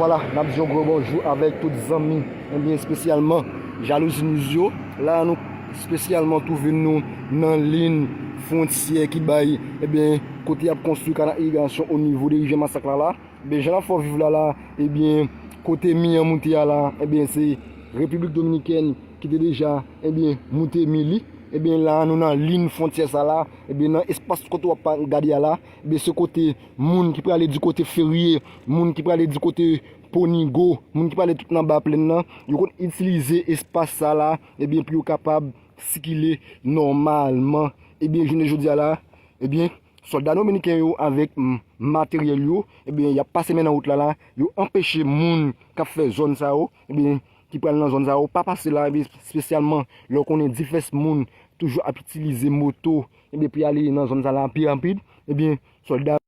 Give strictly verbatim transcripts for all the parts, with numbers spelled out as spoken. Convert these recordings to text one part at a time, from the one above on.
Vwala, n ap di yon gwo bonjou avèk tout zanmi, ebyen, espesyalman Jalouzi News yo. La, nou espesyalman twouve nou nan liy fwontyè ki bay, ebyen, kote y ap konstwi kanal irigasyon o nivo de rivyè Masak la la. Ebyen, jan n ap fè w viv la la, ebyen, kote mi an moute a la, ebyen, se Repiblik Dominikèn ki te deja, ebyen, moute mi li. Ebyen, la, nou nan liy fwontyè sa la, ebyen, nan espas kote w ap gade a la, ebyen, se kote moun ki prale di kote Ferye, moun ki prale di kote Ponigo, moun ki prale tout nan ba plèn nan, yo konn itilize espas sa la, ebyen, pou yo kapab sikile nòmalman. Ebyen, jounen jodi a la, ebyen, sòlda dominiken yo avèk, mm, materyèl yo, ebyen, y ap pase men nan wout la la, yo anpeche moun k ap fè zòn sa yo, ebyen, ki pral nan zòn sa yo, pa pase la, ebyen, espesyalman lè w konnen divès moun toujou ap itilize moto, ebyen, pou y ale nan zòn sa la pi rapid, ebyen, sòlda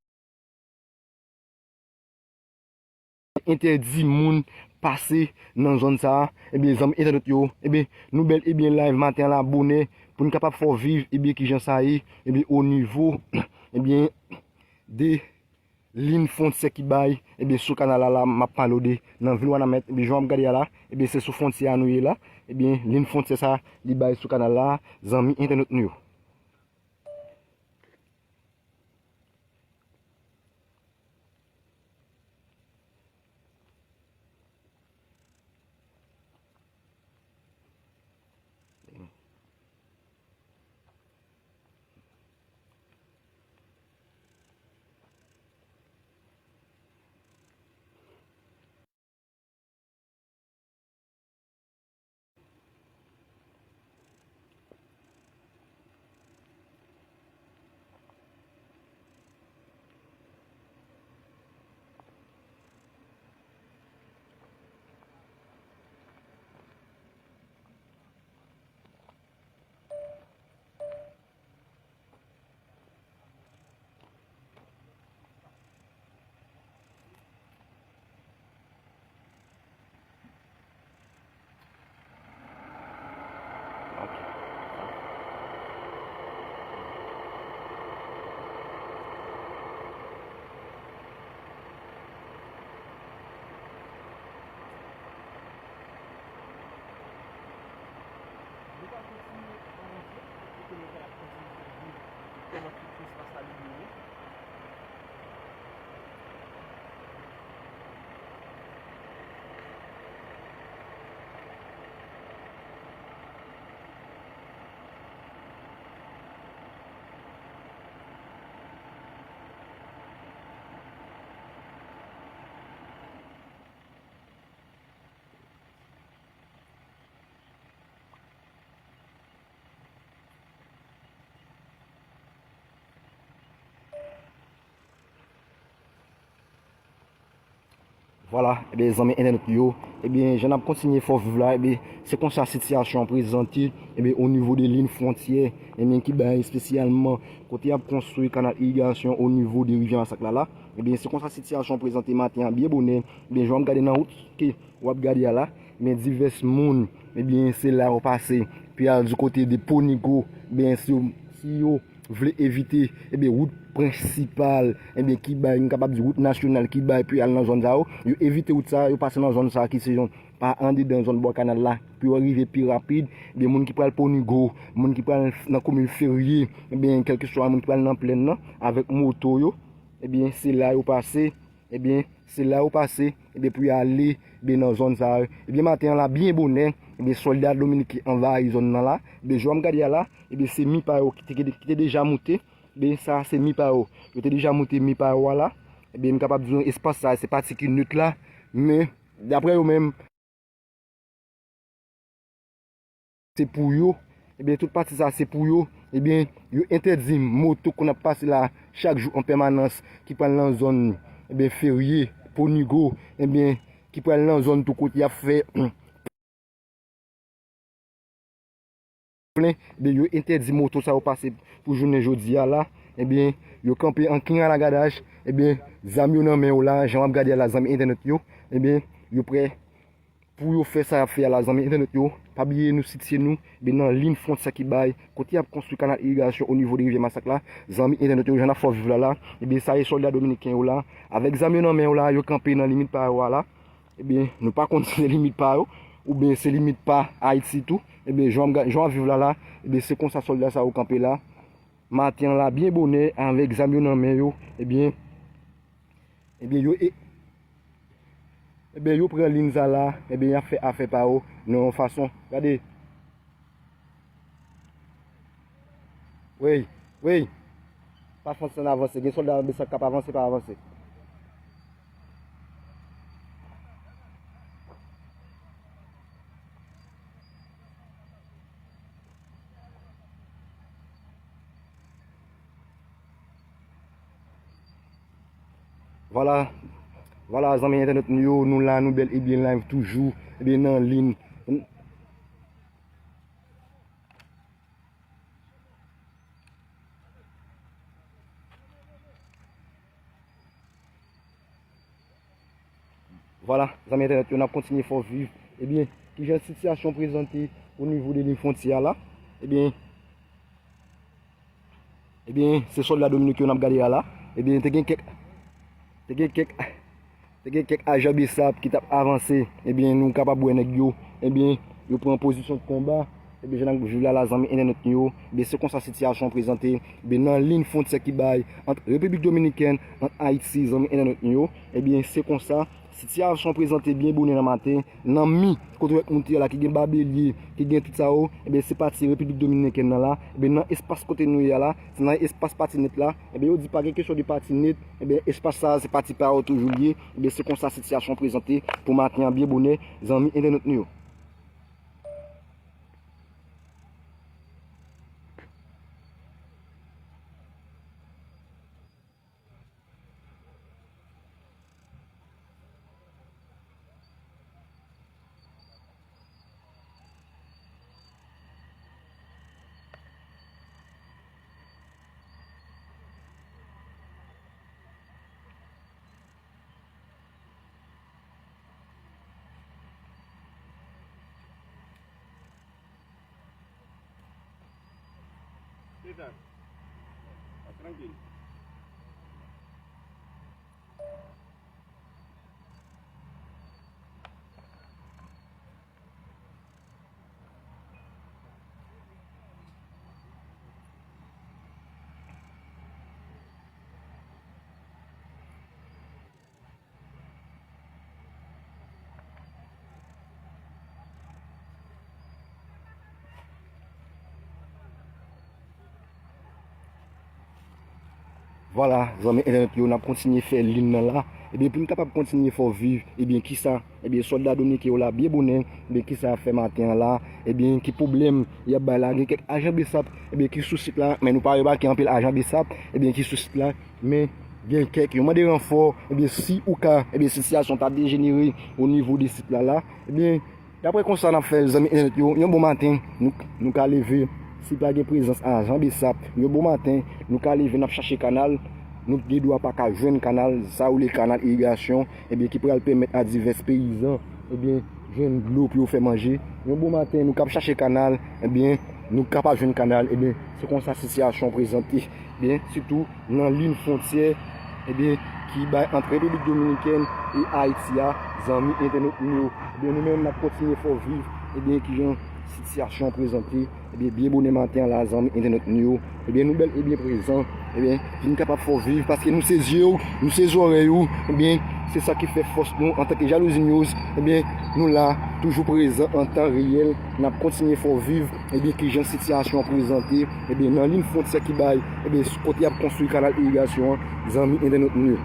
entèdi moun pase nan zòn sa a. Ebyen, zanmi entènot yo, ebyen, nou bèl ebyen live maten an la bonè pou n kapab fè w viv, ebyen, kijan sa ye, ebyen, o nivo, ebyen, de liy fwontyè ki bay, ebyen, sou kanal la, la, m ap pale w de nan vil Wanament, ebyen, jan w ap gade a la, ebyen, se sou fwontyè a nou ye la, ebyen, liy fwontyè sa, li bay sou kanal la, zanmi entènot nou yo. Nou pral kontinye avanse, kote nou pral kontinye fè viv kòman tout espas la libere. Vwala, ebyen, zanmi entènot yo, ebyen, jan n ap kontinye fè w viv la, ebyen, se konsa sitiyasyon an prezante, ebyen, o nivo de liy fwontyè, ebyen, ki bay espesyalman kote y ap konstwi kanal irigasyon o nivo de rivyè Masak la la. Ebyen, se konsa sitiyasyon an prezante maten an byen bonè. Ebyen, jan w ap gade nan wout ke w ap gade a la, ebyen, divès moun, ebyen, se la yo pase. Pou y al di kote de Ponigo, ebyen, si yo, si yo vle evite, ebyen, wout prensipal, ebyen, ki bay, m kapab di wout nasyonal ki bay pou y al nan zòn sa yo, yo evite wout sa, yo pase nan zòn sa ki se yon pa andedan zòn bò kanal la, pou yo rive pi rapid. Ebyen, moun ki pral Ponigo, moun ki pral nan komin Ferye, ebyen, kèlkeswa moun ki pral nan plèn nan, avèk moto yo, ebyen, se la yo pase, ebyen, se la yo pase, ebyen, pou y ale, ebyen, nan zòn sa yo. Ebyen, maten an la, byen bonè, ebyen, sòlda dominiken anvayi zòn nan la. Ebyen, jan m gade a la, ebyen, se mi pa yo ki te, ki te deja moute. Ebyen, sa se mi pa yo. Yo te deja moute mi pa yo a la. Ebyen, m kapab di nou espas sa, se pati ki net la. Men, daprè yo menm, se pou yo. Ebyen, tout pati sa, se pou yo. Ebyen, yo entèdi moto konn ap pase la chak jou an pèmanans, ki pral nan zòn, ebyen, Ferye, Ponigo, ebyen, ki pral nan zòn tou kote y ap fè plen, ebyen, yo entèdi moto sa yo pase pou jounen jodi a la. Ebyen, yo kanpe an king alagadaj. Ebyen, zam yo nan men yo la, jan w ap gade a la, zanmi entènot yo. Ebyen, yo prè pou yo fè sa y ap fè a la, zanmi entènot yo. Pa bliye nou sitiye nou, ebyen, nan liy fwontyè ki bay, kote y ap konstwi kanal irigasyon o nivo de rivyè Masak la. Zanmi entènot yo, jan n ap fè w viv la la, ebyen, sa e sòlda dominiken yo la, avèk zam yo nan men yo la, yo kanpe nan limit pa yo a la. Ebyen, nou pa konn si se limit pa yo, oubyen se limit pa Ayiti tou. Ebyen, jan w ap ga-, jan w ap viv la la, ebyen, se konsa sòlda sa yo kanpe la. Maten an la, byen bonè, avèk zam yo nan men yo, ebyen, ebyen, yo, e, ebyen, yo pran liy sa la, ebyen, y ap fè afè pa yo nan yon fason. Gade. Wi, wi. Pa fè san avanse. Gen sòlda nan besan k ap avanse, pa avanse. Vwala, vwala, zanmi entènèt nou yo, nou la, nou bèl e byen live toujou, ebyen nan liy. Vwala, zanmi entènèt yo, n ap kontinye fè w viv. Ebyen, kijan sitiyasyon prezante o nivo de liy fwontyè a la? Ebyen, ebyen, se sòlda dominiken yo n ap gade a la. Ebyen, te gen kèk, te gen kèk, te gen kèk ajan besap ki t ap avanse. Ebyen, nou kapab wè nèg yo. Ebyen, yo pran pozisyon de konba. Ebyen, jan n ap viv la la, zanmi entènèt nou yo, ebyen, se konsa sitiyasyon an prezante. Ebyen, nan liy fwontyè ki bay ant Repiblik Dominikèn, ant Ayiti, zanmi entènèt nou yo, ebyen, se konsa sitiyasyon an prezante byen bonè nan maten, nan mi, kote w wè moun te la, ki gen babelye, ki gen tout sa yo, ebyen, se pati Repiblik Dominikèn nan la, ebyen, nan espas kote nou ye a la, se nan espas pati nèt la, ebyen, yo di pa gen kesyon de pati nèt, ebyen, espas sa a, se pati pa yo toujou l ye, ebyen, se konsa sitiyasyon an prezante pou maten an byen bonè, zanmi entènèt nou yo. Stéphane, pa trankil. Vwala, zanmi entènèt yo, n ap kontinye fè liy nan la. Ebyen, pou n kapab kontinye fè w viv, ebyen, kisa, ebyen, sòlda dominiken yo la, byen bonè, ebyen, kisa y ap fè maten an la, ebyen, ki pwoblèm y ap bay la, gen kèk ajan besap, ebyen, ki sou sit la, men nou pa remake anpil ajan besap, ebyen, ki sou sit la, men gen kèk, yo mande ranfò, ebyen, si ou ka, ebyen, sitiyasyon ta dejenere o nivo de sit la la, ebyen, daprè konsa n ap fè, zanmi entènèt yo, yon bon maten, nou, nou ka leve, si pa gen prezans ajan besap, yon bon maten, nou ka leve, n ap chache kanal, nou gen dwa pa ka jwenn kanal, sa yo rele kanal irigasyon, ebyen, ki pral pèmèt a divès peyizan, ebyen, jwenn dlo pou yo fè manje. Yon bon maten, nou k ap chache kanal, ebyen, nou ka pa jwenn kanal, ebyen, se konsa sitiyasyon an prezante, ebyen, sitou nan liy fwontyè, ebyen, ki bay ant Repiblik Dominikèn e Ayiti a, zanmi entènèt nou yo. Ebyen, nou menm, n ap kontinye fè w viv, ebyen, kijan sitiyasyon an prezante. Ebyen, byen bonè maten an la, zanmi entènèt nou yo. Ebyen, nou bèl e byen prezan. Ebyen, vin kapab fè w viv, paske nou se zye w, nou se zòrèy ou. Ebyen, se sa ki fè fòs nou antanke Jalouzi News. Ebyen, nou la, toujou prezan an tan reyèl. N ap kontinye fè w viv, ebyen, kijan sitiyasyon an prezante. Ebyen, nan liy fwontyè ki bay, ebyen, kote y ap konstwi kanal irigasyon an, zanmi entènèt nou yo.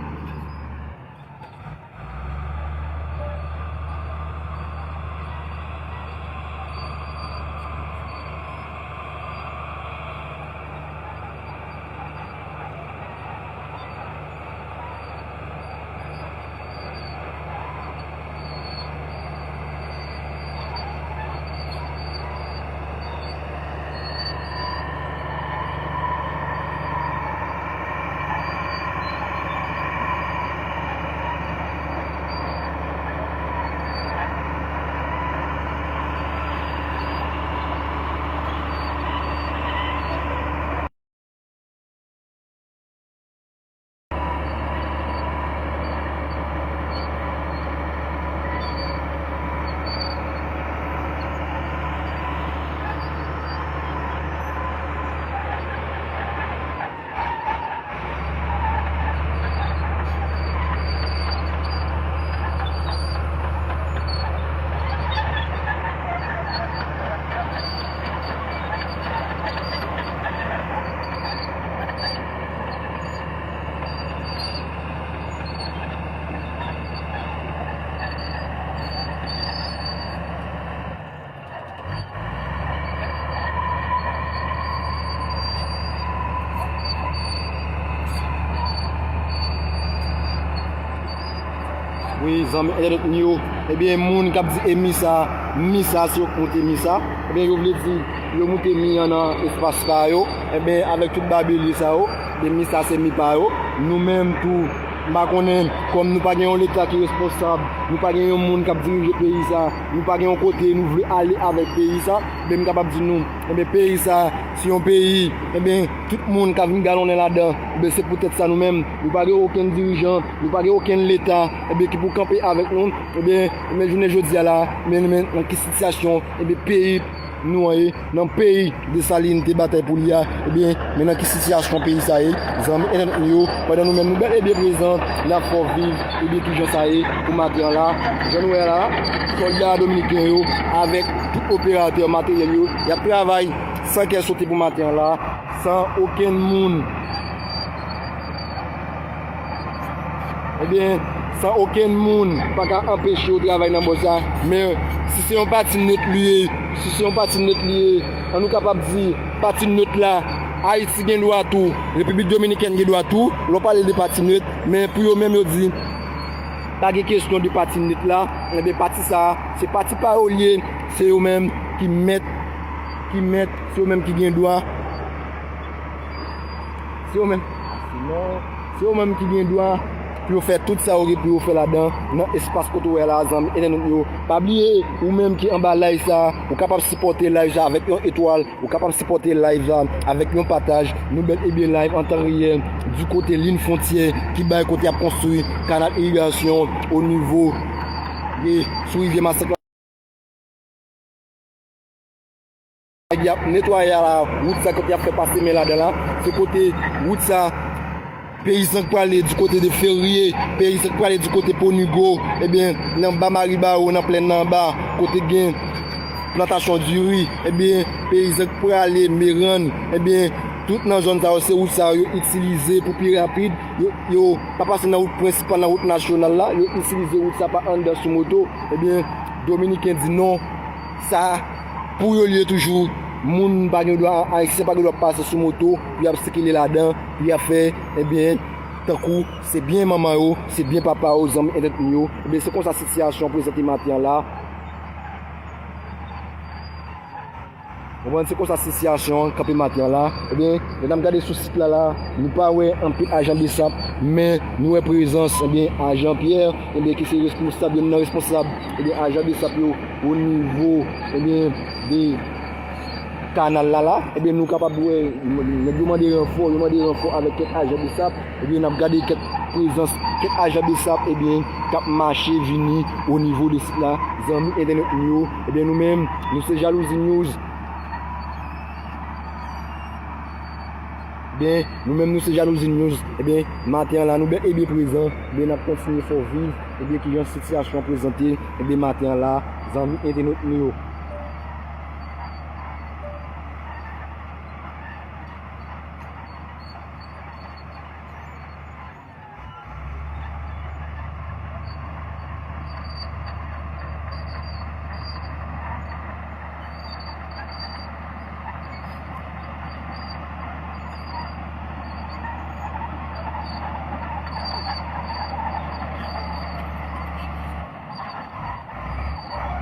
Wi, zanmi entènèt m yo. Ebyen, moun k ap di e mi sa, mi sa, si yo moute mi sa, ebyen, yo vle di yo moute mi an nan espas pa yo. Ebyen, avèk tout babelye sa yo, ebyen, mi sa se mi pa yo. Nou menm tou, m pa konnen, kòm nou pa gen yon leta ki responsab, nou pa gen yon moun k ap dirije peyi sa, nou pa gen yon kote nou vle ale avèk peyi sa, ebyen, m kapab di nou, ebyen, peyi sa, se yon peyi, ebyen, tout moun ka vin galonnen ladan. Ebyen, se poutèt sa nou menm, nou pa gen okenn dirijan, nou pa gen okenn leta, ebyen, ki pou kanpe avèk nou. Ebyen, men jounen jodi a la, men, men nan ki sitiyasyon, ebyen, peyi nou an ye, nan peyi Desalin te batay pou li a, ebyen, men nan ki sitiyasyon peyi sa ye, zanmi entènèt nou yo, pandan nou menm nou bèl ebyen prezan, n ap fè w viv, ebyen, kijan sa ye pou maten an la. Jan nou wè la, sòlda dominiken yo, avèk tout operatè materyèl yo, y ap travay san kè sote pou maten an la, san okenn moun, ebyen, san okenn moun pa ka anpeche yo travay nan bò sa. Men, si se yon pati net li ye, si se yon pati net li ye, an nou kapab di, pati net la, Ayiti gen dwa tou, Repiblik Dominikèn gen dwa tou, lè w pale de pati net, men pou yo menm yo di, pa gen kesyon de pati net la, ebyen, pati sa, se pati pa yo l ye, se yo menm ki mèt, ki mèt, se yo menm ki gen dwa, se yo menm, se yo menm ki gen dwa pou yo fè tout sa yo gen pou yo fè ladan, nan espas kote w wè la, zanmi entènèt yo. Pa bliye, ou menm ki anba live sa, ou kapab sipòte live sa avèk yon etwal, ou kapab sipòte live la avèk yon pataj. Nou bèl ebyen live an tan reyèl di kote liy fwontyè ki bay kote y ap konstwi kanal irigasyon o nivo de, sou rivyè Masak la. Y ap netwaye a la, wout sa kote y ap fè pase men ladan la, se kote wout sa, peyizan k prale di kote de Ferye, peyizan k prale di kote Ponigo, ebyen, nan ba Maribawo, nan plèn nan anba, kote gen plantasyon diri, ebyen, peyizan k prale Merann, ebyen, tout nan zòn sa yo, se wout sa yo, yo itilize pou pi rapid, yo, yo pa pase nan wout prensipal, nan wout nasyonal la, yo itilize wout sa pa anndan sou moto, ebyen, Dominiken di non, sa pou yo l ye toujou, moun pa gen dwa, Ayisyen pa gen dwa pase sou moto, pou y ap sikile ladan, pou y ap fè, ebyen, tankou se byen manman yo, se byen papa yo, zanmi entènèt nou yo, ebyen, se konsa sitiyasyon an prezante maten an la. Konprann, se konsa sitiyasyon an kanpe maten an la. Ebyen, lè n ap gade sou sit la la, nou pa wè anpil ajan BSAP, men nou wè prezans, ebyen, ajan Pierre, ebyen, ki se responsab, youn nan responsab, ebyen, ajan BSAP yo, o nivo, ebyen, de kanal la la. Ebyen, nou kapab wè, nèg yo mande ranfò, yo mande ranfò avèk kèk ajan BSAP. Ebyen, n ap gade kèk prezans, kèk ajan BSAP, ebyen, k ap mache vini o nivo de sit la. Zanmi entènèt nou yo, ebyen, nou menm, nou se Jalouzi News. Ebyen, nou menm, nou se Jalouzi News. Ebyen, maten an la, nou bèl ebyen prezan. Ebyen, n ap kontinye fè w viv, ebyen, kijan sitiyasyon an prezante, ebyen, maten an la, zanmi entènèt nou yo.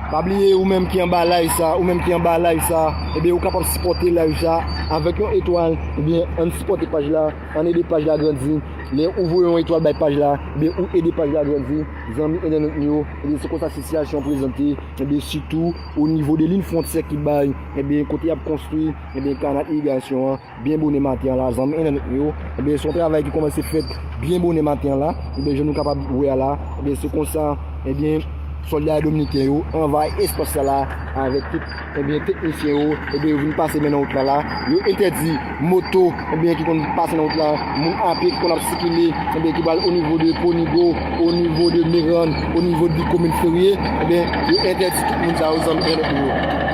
Pa bliye, ou menm ki anba live sa, ou menm ki anba live sa, ebyen, ou kapab sipòte live sa avèk yon etwal, ebyen, ann sipòte paj la, ann ede paj la grandi. Lè ou voye yon etwal bay paj la, ebyen, ou ede paj la grandi, zanmi entènèt nou yo, ebyen, se konsa sitiyasyon an prezante, ebyen, sitou o nivo de liy fwontyè ki bay, ebyen, kote y ap konstwi, ebyen, kanal irigasyon an, byen bonè maten an la, zanmi entènèt nou yo, ebyen, se yon travay ki kòmanse fèt byen bonè maten an la, ebyen, jan nou kapab wè a la, ebyen, se konsa, ebyen, sòlda dominiken yo anvayi espas sa la avèk tout, ebyen, teknisyen yo, ebyen, yo vin pase men nan wout la la, yo entèdi moto, ebyen, ki konn pase nan wout la, moun apye ki konn ap sikile, ebyen, ki pral o nivo de Ponigo, o nivo de Merann, o nivo de komin Ferye, ebyen, yo entèdi tout moun sa yo, zanmi entènèt nou yo.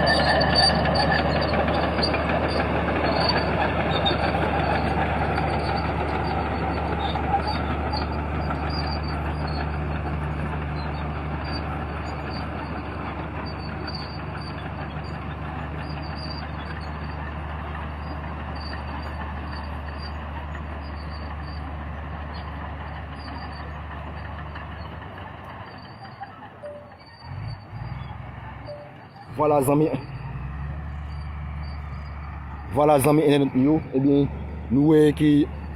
Vwala zanmi, vwala zanmi entènèt nou yo, ebyen, nou wè ke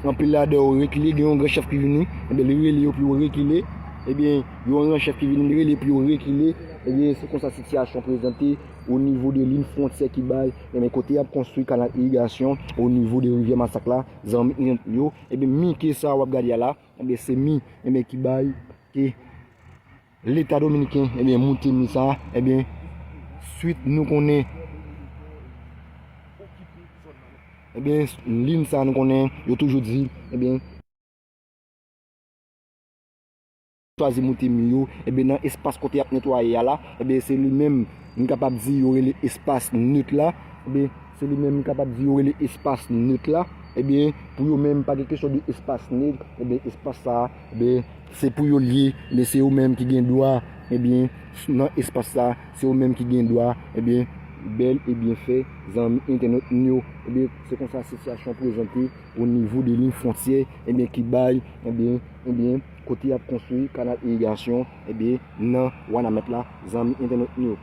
anpil ladan yo rekile, gen yon gran chèf ki vini, ebyen, li rele yo pou yo rekile, ebyen, yon gran chèf ki vini, li rele pou yo rekile, ebyen, se konsa sitiyasyon prezante o nivo de liy fwontyè ki bay, ebyen, kote y ap konstwi kanal irigasyon, o nivo de rivyè Masak la, zanmi entènèt nou yo, ebyen, mi ke sa w ap gade a la, ebyen, se mi, ebyen, ki bay, ke Leta dominiken, ebyen, moute mi sa, ebyen, swit nou konnen, ebyen, liy sa nou konnen, yo toujou di, ebyen, chwazi moute mi yo, ebyen, nan espas kote y ap netwaye a la, ebyen, se li menm, m kapab di, yo rele espas net la, ebyen, se li menm, m kapab di, yo rele espas net la, ebyen, pou yo menm, pa gen kesyon de espas net, ebyen, espas sa, ebyen, se pou yo l ye, men se yo menm ki gen dwa, ebyen, nan espas sa, se yo menm ki gen dwa, ebyen, bèl e byen fè, zanmi entènèt nou yo, ebyen, se konsa sitiyasyon prezante o nivo de liy fwontyè, ebyen, ki bay, ebyen, ebyen, kote y ap konstwi kanal irigasyon, ebyen, nan Wanament la, zanmi entènèt nou yo.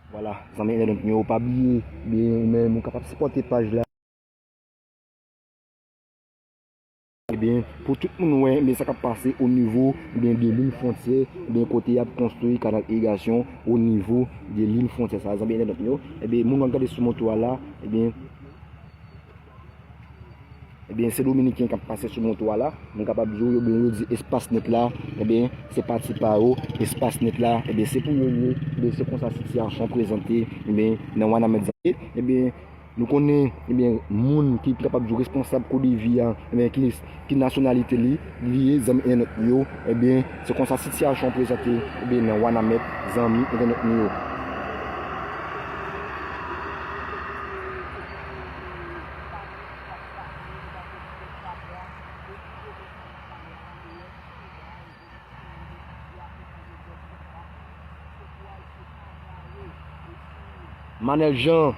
Vwala, zanmi entènèt nou yo, pa bliye, ebyen, ou menm, ou kapab sipòte paj la. Ebyen, pou tout moun wè, ebyen, sa k ap pase o nivo, ebyen, de liy fwontyè, ebyen, kote y ap konstwi kanal irigasyon o nivo de liy fwontyè sa, zanmi entènèt nou yo. Ebyen, moun w ap gade sou moto a la, ebyen, Ebyen, se Dominiken k ap pase sou moto a la. M kapab di w, ebyen, yo di espas net la, ebyen, se pati pa yo, espas net la, ebyen, se pou yo l ye, ebyen, se konsa sitiyasyon prezante, ebyen, nan Wanament zanmi. Ebyen, nou konnen, ebyen, moun ki kapab di w responsab Kodevi a, ebyen, ki, ki nasyonalite li, li ye, zanmi entènèt yo, ebyen, se konsa sitiyasyon prezante, ebyen, nan Wanament, zanmi entènèt nou yo. Manèl Jan.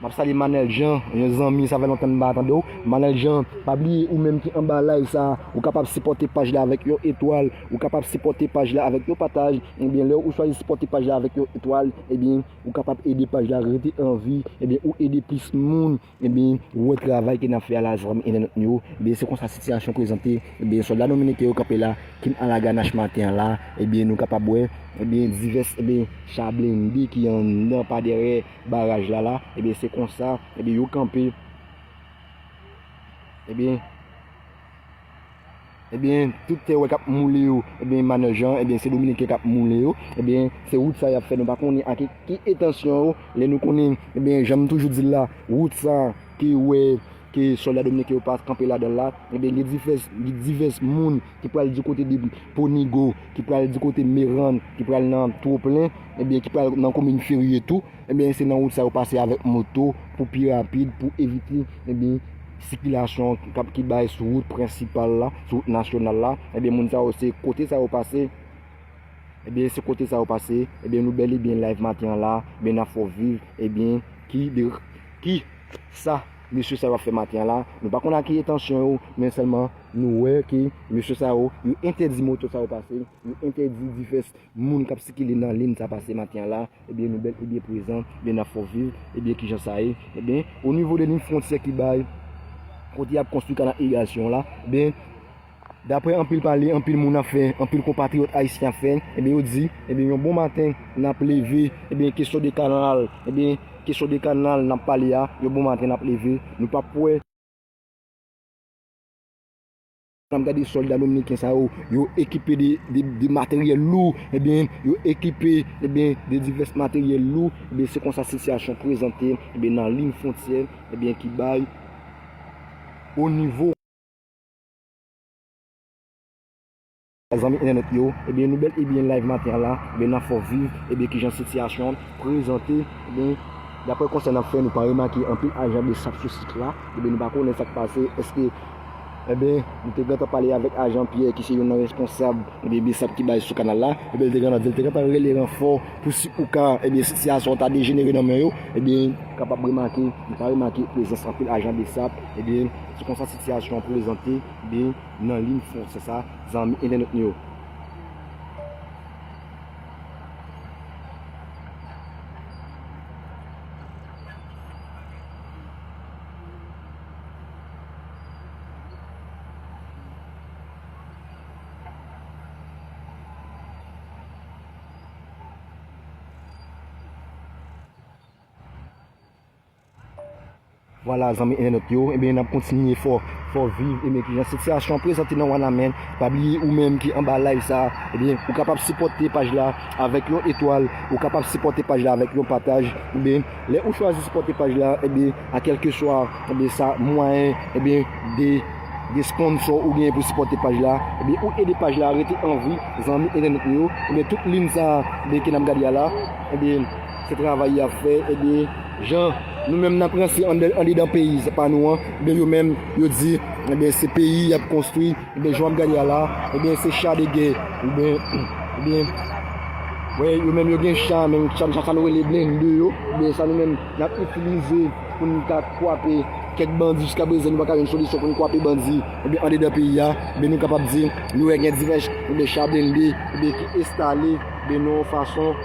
M ap salye Manèl Jan, yon zanmi, sa fè lontan m pa tande w. Manèl Jan, pa bliye ou menm ki anba live sa, ou kapab sipòte paj la avèk yon etwal, ou kapab sipòte paj la avèk yon pataj, ebyen lè ou chwazi sipòte paj la avèk yon etwal, ebyen ou kapab ede paj la rete an vi, ebyen ou ede plis moun, ebyen wè travay ke n ap fè a la, zanmi entènèt nou yo, ebyen se konsa sitiyasyon prezante, ebyen sòlda dominiken yo kanpe la, Kim Alaganach maten an la, ebyen nou kapab wè, ebyen divès, ebyen cha blende ki anndan pa dèyè baraj la la, ebyen se konsa, ebyen yo kanpe, ebyen, ebyen tout tè w wè k ap moule yo, ebyen Manèl Jan, ebyen se Dominiken k ap moule yo, ebyen se wout sa y ap fè, nou pa konnen ak ki, ki entansyon yo, lè nou konnen, ebyen jan m toujou di l la, wout sa ke w wè ke sòlda dominiken yo pa kanpe ladan l la, ebyen gen divès, gen divès moun ki pral di kote de Ponigo, ki pral di kote Merann, ki pral nan Twoplen, ebyen ki pral nan komin Ferye tou, ebyen se nan wout sa yo pase avèk moto pou pi rapid, pou evite, ebyen sikilasyon k ap, ki bay sou wout prensipal la, sou wout nasyonal la, ebyen moun sa yo se kote sa yo pase, ebyen se kote sa yo pase, ebyen nou bèl e byen live maten an la, ebyen n ap fè w viv, ebyen ki de, ki sa mesye sa yo ap fè maten an la, nou pa konn ak ki entansyon yo, men sèlman nou wè ke mesye sa yo, yo entèdi moto sa yo pase, yo entèdi divès moun k ap sikile nan liy sa pase maten an la, ebyen nou bèl e byen prezan, ebyen n ap fè w viv, ebyen kijan sa ye, ebyen o nivo de liy fwontyè ki bay, kote y ap konstwi kanal irigasyon la, ebyen daprè anpil pale, anpil moun ap fè, anpil konpatriyòt ayisyen ap fè, ebyen yo di, ebyen yon bon maten n ap leve, ebyen kesyon de kanal, ebyen kesyon de kanal n ap pale a, yon bon maten n ap leve, nou p ap wè N ap gade sòlda dominiken sa yo, yo ekipe de, de, de materyèl lou, ebyen, yo ekipe, ebyen, de divès materyèl lou, ebyen, se konsa sitiyasyon prezante, ebyen, nan liy fwontyè, ebyen, ki bay o nivo Zanmi entènèt yo, ebyen, nou bèl e byen live maten an la, ebyen, n ap fè w viv, ebyen, kijan sitiyasyon an prezante, ebyen, daprè konsèy n ap fè, nou pa remake anpil ajan BSAP sou sit la, ebyen, nou pa konnen sa k pase, èske, ebyen, nou te gentan pale avèk ajan Pierre, ki se youn nan responsab, ebyen, BSAP ki bay sou kanal la, ebyen, li te gentan di, li te gentan rele ranfò pou si ou ka, ebyen, sitiyasyon an ta dejenere nan men yo, ebyen, ou kapab remake, nou pa remake prezans anpil ajan BSAP, ebyen, se konsa sitiyasyon an prezante, ebyen, nan liy fwontyè sa, zanmi entènèt nou yo. Vwala, zanmi entènèt yo, ebyen, n ap kontinye fè w, fè w viv, ebyen, kijan sitiyasyon an prezante nan Wanament. Pa bliye, ou menm ki anba live sa, ebyen, ou kapab sipòte paj la avèk yon etwal, ou kapab sipòte paj la avèk yon pataj, ebyen, lè ou chwazi sipòte paj la, ebyen, a kèlkeswa, ebyen, sa mwayen, ebyen, de, de sponsò ou genyen pou sipòte paj la, ebyen, ou ede paj la rete an vi, zanmi entènèt nou yo, ebyen, tout liy sa, ebyen, ke n ap gade a la, ebyen, se travay y ap fè, ebyen, jan nou menm n ap ranse anndan, andedan peyi pa nou an, ebyen, yo menm, yo di, ebyen, se peyi y ap konstwi, ebyen, jan w ap gade a la, ebyen, se cha de gè, ebyen, ebyen, wè, yo menm, yo gen cha, men cha, cha sa nou rele blende yo, ebyen, sa nou menm, n ap itilize pou n ka kwape kèk bandi, jiskaprezan, nou pa ka jwenn solisyon pou n kwape bandi, ebyen, andedan peyi a, ebyen, nou kapab di, nou wè gen divès, ebyen, cha blende, ebyen, ki enstale, ebyen, nan yon fason,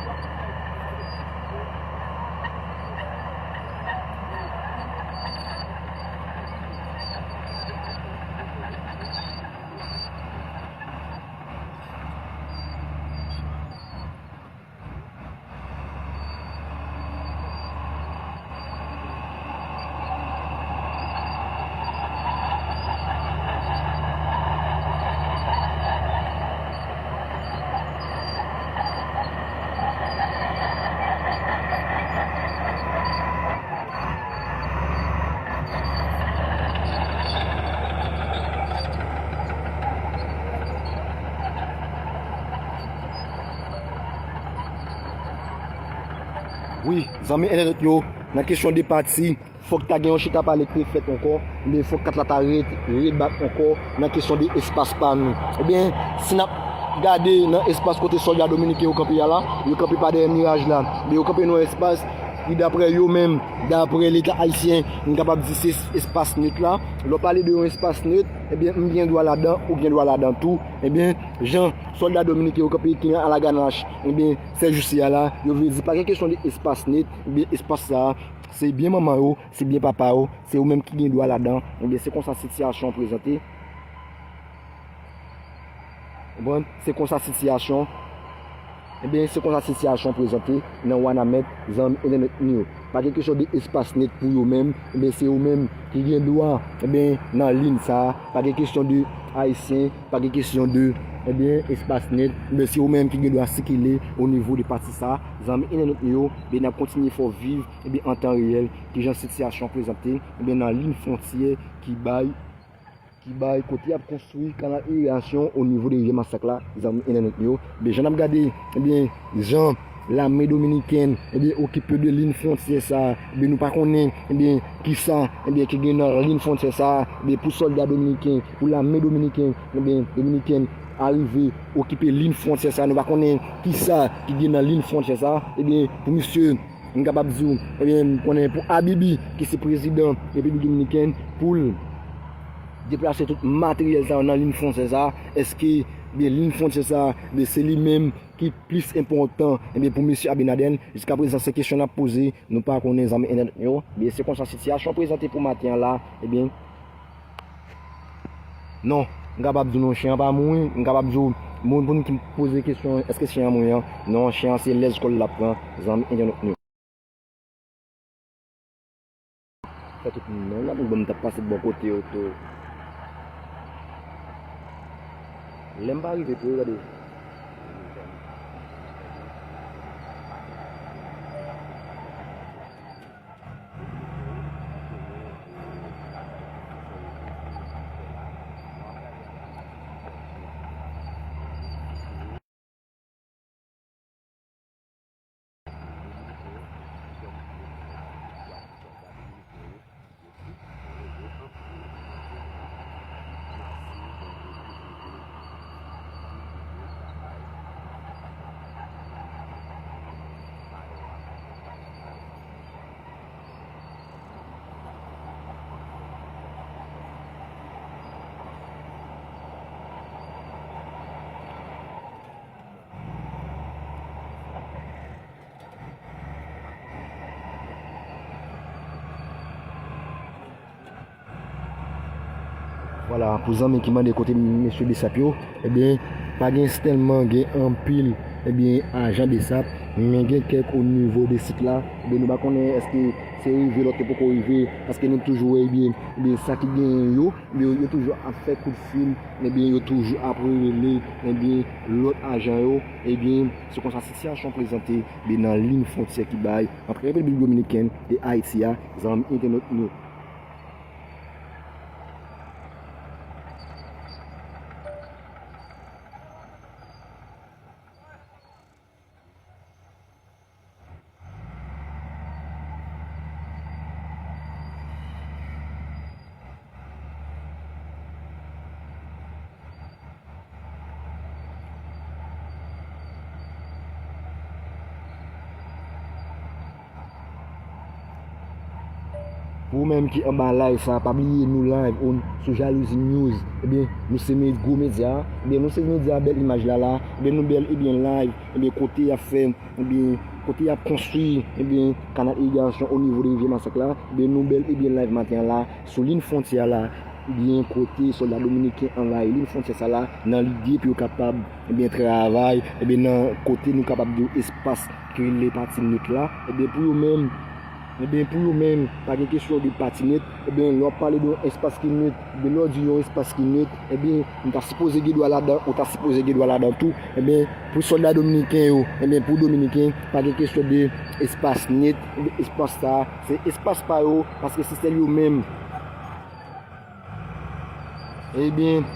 Wi, zanmi entènèt yo, nan kesyon de pati, fòk ta gen yon chita pale k refèt ankò, ebyen, fòk kat la ta re-, rebat ankò nan kesyon de espas pa nou. Ebyen, si n ap gade nan espas kote sòlda dominiken yo kanpe a la, yo kanpe pa dèyè miraj la, ebyen, yo kanpe nan yon espas ki, daprè yo menm, daprè Leta ayisyen, m kapab di se espas net la. Lè w pale de yon espas net, ebyen, m gen dwa ladan, ou gen dwa ladan tou. Ebyen, jan sòlda dominiken yo kanpe ki nan alaganach, ebyen, sèjousi a la, yo vle di pa gen kesyon de espas net, ebyen, espas sa a, se byen manman yo, se byen papa yo, se yo menm ki gen dwa ladan, ebyen, se konsa sitiyasyon an prezante. Konprann? Se konsa sitiyasyon, ebyen, se konsa sitiyasyon an prezante nan Wanament, zanmi entènèt nou yo. Pa gen kesyon de espas net pou yo menm, ebyen, se yo menm ki gen dwa, ebyen, nan liy sa a. Pa gen kesyon de ayisyen, pa gen kesyon de, ebyen, espas net, ebyen, se yo menm ki gen dwa sikile o nivo de pati sa a. Zanmi entènèt nou yo, ebyen, n ap kontinye fè w viv, ebyen, an tan reyèl, kijan sitiyasyon an prezante, ebyen, nan liy fwontyè ki bay, ki bay kote y ap konstwi kanal iriyasyon o nivo de rivyè Masak la, zanmi entènèt yo. Ebyen, jan n ap gade, ebyen, jan lame dominikèn, ebyen, okipe de liy fwontyè sa a, ebyen, nou pa konnen, ebyen, kisa, ebyen, ki gen nan liy fwontyè sa a, ebyen, pou sòlda dominiken, pou lame dominiken, ebyen, dominikèn arive okipe liy fwontyè sa a, nou pa konnen kisa ki gen nan liy fwontyè sa a, ebyen, pou misye, m kapab di w, ebyen, m konnen pou Abibi, ki se prezidan Repiblik Dominikèn, pou l deplase tout materyèl sa yo nan liy fwontyè sa a, èske, byen, liy fwontyè sa a, byen, se li menm ki plis enpòtan, ebyen, pou mesye Abinader? Jiskaprezan, se kesyon n ap poze, nou pa konnen, zanmi entènèt yo. Byen, se konsa sitiyasyon prezante pou maten an la, ebyen, non, m kapab di w non, chen an pa mouri. M kapab di w, moun pou n ki poze kesyon, èske chen an mouri an? Non, chen an se lèz kò l l ap pran, zanmi entènèt nou. Fè tout moun nan, la, pou bon, m t ap pase bò kote yo tou. Lè m pa rive tou, gade. Vwala, pou zanmi ki mande kote mesye BSAP yo, ebyen, pa gen tèlman gen anpil, ebyen, ajan BSAP, men gen kèk o nivo de sit la. Ebyen, nou pa konnen èske se rive, lòt yo poko rive, paske nou toujou wè, ebyen, ebyen, sa ki genyen yo, ebyen, yo toujou ap fè kout fil, ebyen, yo toujou ap rele, ebyen, lòt ajan yo, ebyen, se konsa sitiyasyon prezante, ebyen, nan liy fwontyè ki bay ant Repiblik Dominikèn e Ayiti a, zanmi entènot nou. Pou ou menm ki anba live sa, pa bliye nou live on sou Jalouzi News. Ebyen, nou se me-, gwo medya. Ebyen, nou se medya bèl imaj la la. Ebyen, nou bèl, ebyen, live. Ebyen, kote y ap fè, ebyen, kote y ap konstwi, ebyen, kanal irigasyon o nivo de rivyè Masak la. Ebyen, nou bèl, ebyen, live maten an la. Sou liy fwontyè la, ebyen, kote sòlda dominiken anvayi liy fwontyè sa la, nan lide pou yo kapab, ebyen, travay, ebyen, nan kote nou kapab di espas ki rele pati net la, ebyen, pou yo menm, ebyen, pou yo menm, pa gen kesyon de pati net, ebyen, lè w ap pale de yon espas ki net, ebyen, lè w di yon espas ki net, ebyen, m ta sipoze gen dwa ladan, ou ta sipoze gen dwa ladan tou, ebyen, pou sòlda dominiken yo, ebyen, pou dominiken, pa gen kesyon de espas net, ebyen, espas sa, se espas pa yo, paske se sèl yo menm. Ebyen,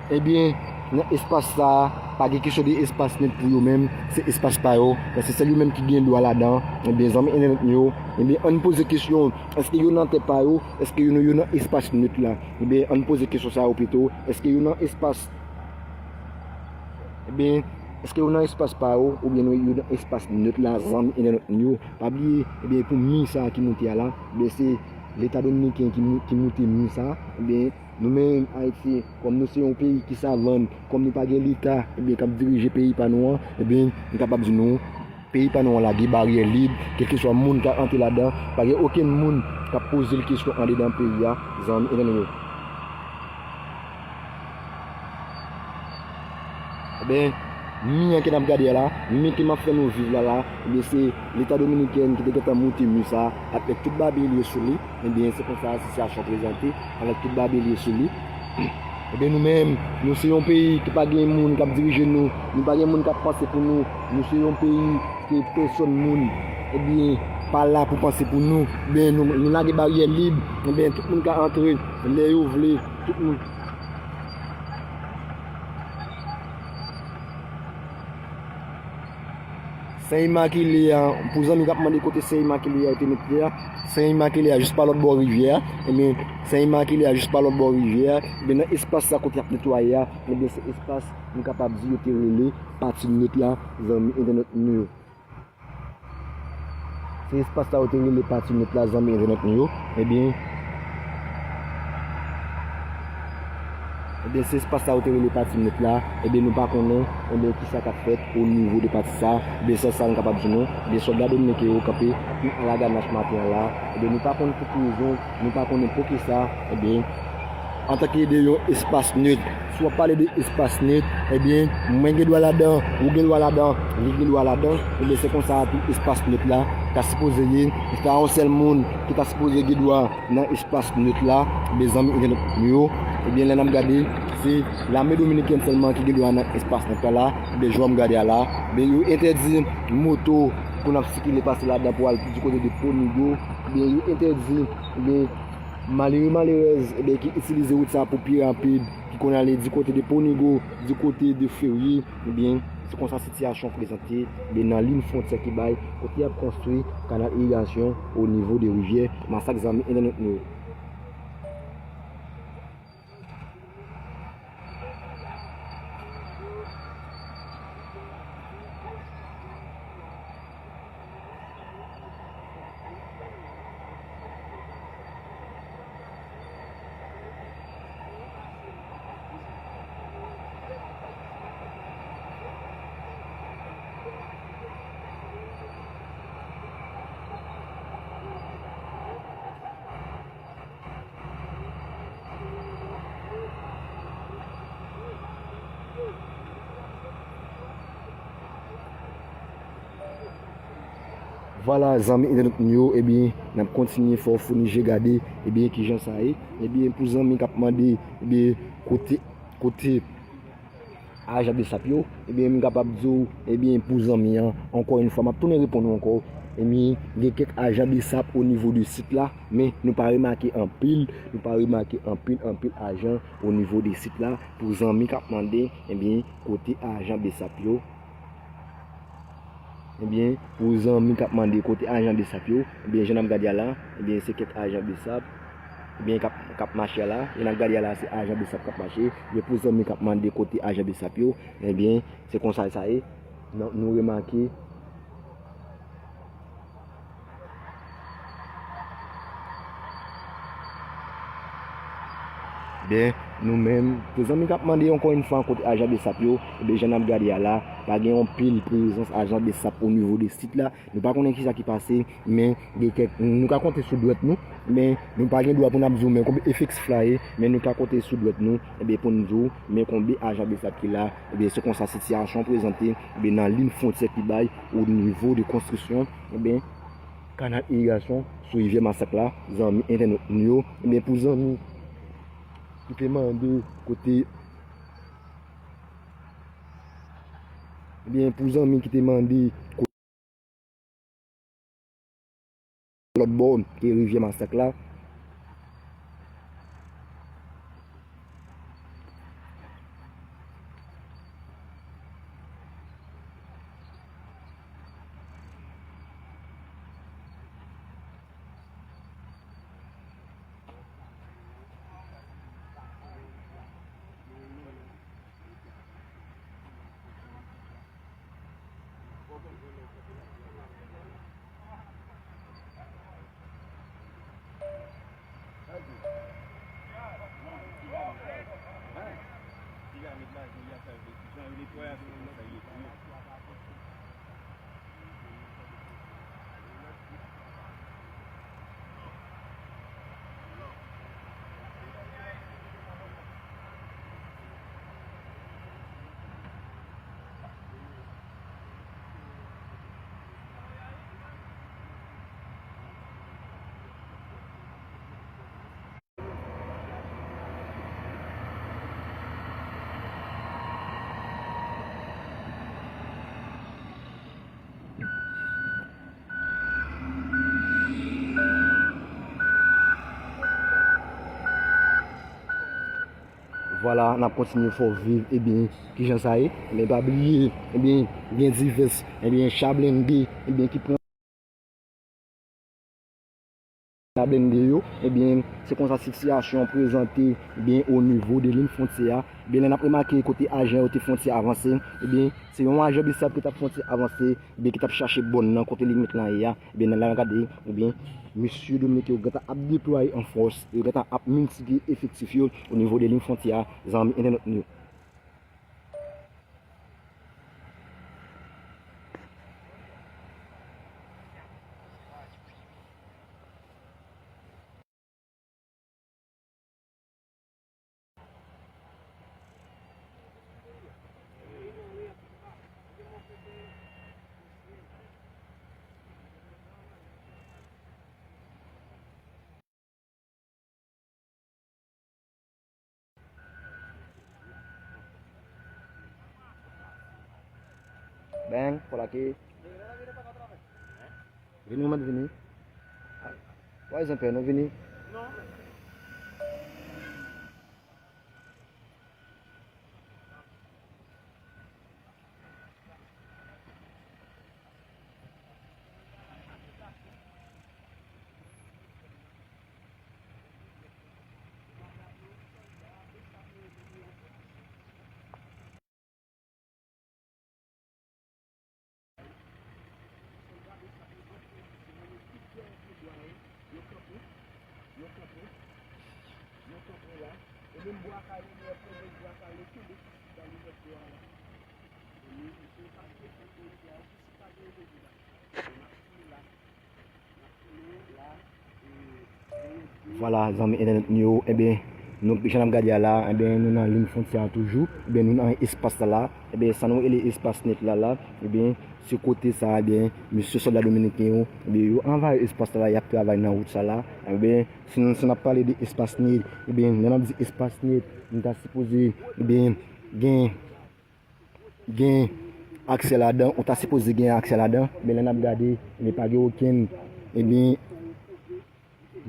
ebyen, nan espas sa a, pa gen kesyon de espas net pou yo menm, se espas pa yo, paske se sèl yo menm ki gen dwa ladan. Ebyen, zanmi entènot nou yo, ebyen, ann poze kesyon, èske yo nan tè pa yo, èske yo, yo nan espas net la? Ebyen, ann poze kesyon sa yo pito, èske yo nan espas, ebyen, èske yo nan espas pa yo, oubyen yo nan espas net la, zanmi entènot nou yo? Pa bliye, ebyen, pou mi sa a ki moute a la, ebyen, se Leta dominiken ki mou-, ki moute mi sa, ebyen, nou menm Ayiti, kòm nou se yon peyi ki savann, kòm nou pa gen Leta, ebyen, k ap dirije peyi pa nou an, ebyen, m kapab di nou, peyi pa nou an lage baryè lib, kèlkeswa moun ka antre ladan, pa gen okenn moun k ap poze l kesyon andedan peyi a, zanmi entènot yo. Ebyen, mi an ke n ap gade a la, mi ke m ap fè nou viv la la, ebyen, se Leta dominiken ki te gentan moute mi sa avèk tout babelye sou li. Ebyen, se konsa sitiyasyon prezante avèk tout babelye sou li. Ebyen, nou menm, nou se yon peyi ki pa gen moun k ap dirije nou, nou pa gen moun k ap panse pou nou, nou se yon peyi ke pèsòn moun, ebyen, pa la pou panse pou nou. Ebyen, nou, nou lage baryè lib, ebyen, tout moun ka antre lè yo vle, tout moun. Sen Imakile a, pou zanmi k ap mande kote Sen Imakile a yo te mete a, Sen Imakile a jis pa lòt bò rivyè a, ebyen, Sen Imakile a jis pa lòt bò rivyè a, ebyen, nan espas sa kote y ap netwaye a, ebyen, se espas, m kapab di, yo te rele pati net la, zanmi entènot nou yo. Se espas sa yo te rele pati net la, zanmi entènot nou yo. Ebyen, ebyen, se espas sa yo te rele pati net la. Ebyen, nou pa konnen, ebyen, kisa k ap fèt o nivo de pati sa. Ebyen, sèl sa nou kapab di nou. Ebyen, sòlda dominiken yo kanpe alaganach maten an la. Ebyen, nou pa konn pou ki rezon, nou pa konnen poukisa. Ebyen, antanke de yon espas net, si w ap pale de espas net, ebyen, mwen gen dwa ladan, ou gen dwa ladan, li gen dwa ladan, ebyen, se konsa tou espas net la ta sipoze ye. Se ta yon sèl moun ki ta sipoze gen dwa nan espas net la, ebyen, zanmi entènot nou yo, ebyen, lè n ap gade, se lame dominikèn sèlman ki gen dwa nan espas net la, ebyen, jan m gade a la, ebyen, yo entèdi moto pou n ap sikile pase ladan pou al di kote de Ponigo, ebyen, yo entèdi, ebyen, malere, malerèz, ebyen, ki itilize wout sa pou pi rapid, ki konn ale di kote de Ponigo, di kote de Ferye, ebyen, se konsa sitiyasyon prezante, ebyen, nan liy fwontyè ki bay, kote y ap konstwi kanal irigasyon o nivo de rivyè Masak, zanmi entènot nou yo. Vwala, zanmi entènot nou yo, ebyen, n ap kontinye fè w founi je gade, ebyen, kijan sa ye. Ebyen, pou zanmi k ap mande, ebyen, kote, kote ajan BSAP yo, ebyen, m kapab di w, ebyen, pou zanmi an, ankò yon fwa, m ap tounen reponn ou ankò. Ebyen, gen kèk ajan BSAP o nivo de sit la, men nou pa remake anpil, nou pa remake anpil, anpil ajan o nivo de sit la. Pou zanmi k ap mande, ebyen, kote ajan BSAP yo. Ebyen, pou zanmi k ap mande kote ajan BSAP yo, ebyen, jan n ap gade a la, ebyen, se kèk ajan BSAP, ebyen, k ap, k ap mache a la. Jan n ap gade a la, se ajan BSAP k ap mache. Ebyen, pou zanmi k ap mande kote ajan BSAP yo, ebyen, se konsa sa ye. Nou, nou remake. Byen, nou menm, pou zanmi k ap mande ankò yon fwa kote ajan BSAP yo, ebyen, jan n ap gade a la, pa gen yon pil prezans ajan BSAP o nivo de sit la. Nou pa konnen kisa ki pase, men gen kèk, nou ka konte sou dwèt nou, men nou pa gen dwa pou n ap di w men konbyen efektif la ye, men nou ka konte sou dwèt nou, ebyen, pou n di w men konbyen ajan BSAP ki la, ebyen, se konsa sitiyasyon an prezante, ebyen, nan liy fwontyè ki bay o nivo de konstriksyon, ebyen, kanal irigasyon sou rivyè Masak la, zanmi entènot nou yo, ebyen, pou zanmi ki te mande kote, ebyen, pou zanmi ki te mande kote lòt bò ke rivyè Masak la. Vwala, n ap kontinye fè w viv, ebyen, kijan sa ye. Men pa bliye, ebyen, gen divès, ebyen, cha blende, ebyen, ki pran cha blende yo, ebyen, se konsa sitiyasyon an prezante, ebyen, o nivo de liy fwontyè a. Ebyen, lè n ap remake kote ajan yo te fè yon ti avanse, ebyen, se yon ajan BSAP ki t ap fè yon ti avanse, ebyen, ki t ap chache bòn nan kote limit lan ye a. Ebyen, nan la n ap gade, ebyen, mesye Dominik yo gentan ap deplwaye an fòs, yo gentan ap miltipliye efektif yo o nivo de liy fwontyè a, zanmi entènot nou yo. Bang, fò lake. Vini, ou mèt vini. Wè, Zanpyè, nou vini. Vwala, zanmi entènèt nou yo, ebyen, Nou, jan n ap gade a la, ebyen, nou nan liy fwontyè a toujou, ebyen, nou nan espas la la, ebyen, sa nou rele espas nèt la la, ebyen, se kote sa, ebyen, mesye sòlda dominiken yo, ebyen, yo anvayi espas la la, y ap travay nan wout sa la, ebyen, si nou, si n ap pale de espas nèt, ebyen, lè n ap di espas nèt, nou ta sipoze, ebyen, gen gen aksè ladan, ou ta sipoze gen aksè ladan, men lè n ap gade, men pa gen okenn, ebyen,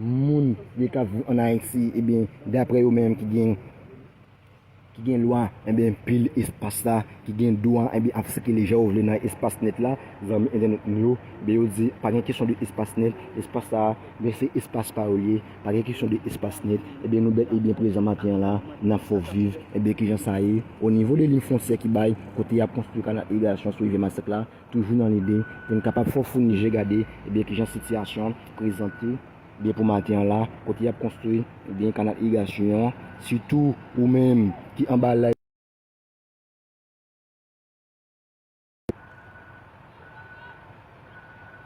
moun ki ap viv ann Ayiti, ebyen, daprè yo menm ki gen, ki gen lwa, ebyen, pil espas la, ki gen dwa, ebyen, ap sikile jan yo vle nan espas nèt la, zanmi entènèt nou yo, ebyen, yo di, pa gen kesyon de espas nèt, espas sa, ebyen, se espas pa yo l ye, pa gen kesyon de espas nèt, ebyen, nou bèl e byen prezan maten an la, n ap fè w viv, ebyen, kijan sa ye, o nivo de liy fwontyè ki bay, kote y ap konstwi kanal irigasyon sou rivyè Masak la, toujou nan lide, pou n kapab fè w founi je gade, ebyen, kijan sitiyasyon an prezante, ebyen, pou maten an la, kote y ap konstwi, ebyen, kanal irigasyon an, sitou ou menm ki anba live.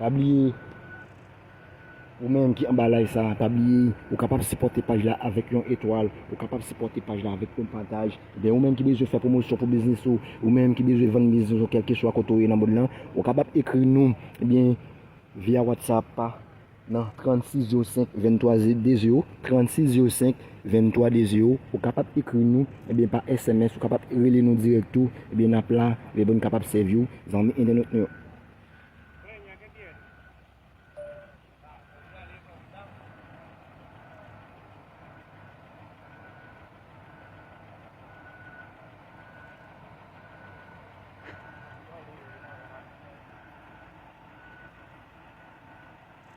Pa bliye, ou menm ki anba live sa, pa bliye, ou kapab sipòte paj la avèk yon etwal, ou kapab sipòte paj la avèk yon pataj. Ebyen, ou menm ki bezwen fè pwomosyon pou biznis ou, ou menm ki bezwen vann biznis ou, kèlkeswa kote w ye nan mond lan, ou kapab ekri nou, ebyen, via WhatsApp, nan trannsis zewo senk venntwa de zewo, trannsis zewo senk venntwa de zewo, ou kapab ekri nou, ebyen, pa S M S, ou kapab rele nou dirèk tou, ebyen, n ap la, ebyen, pou n kapab sèvi w, zanmi entènèt nou yo.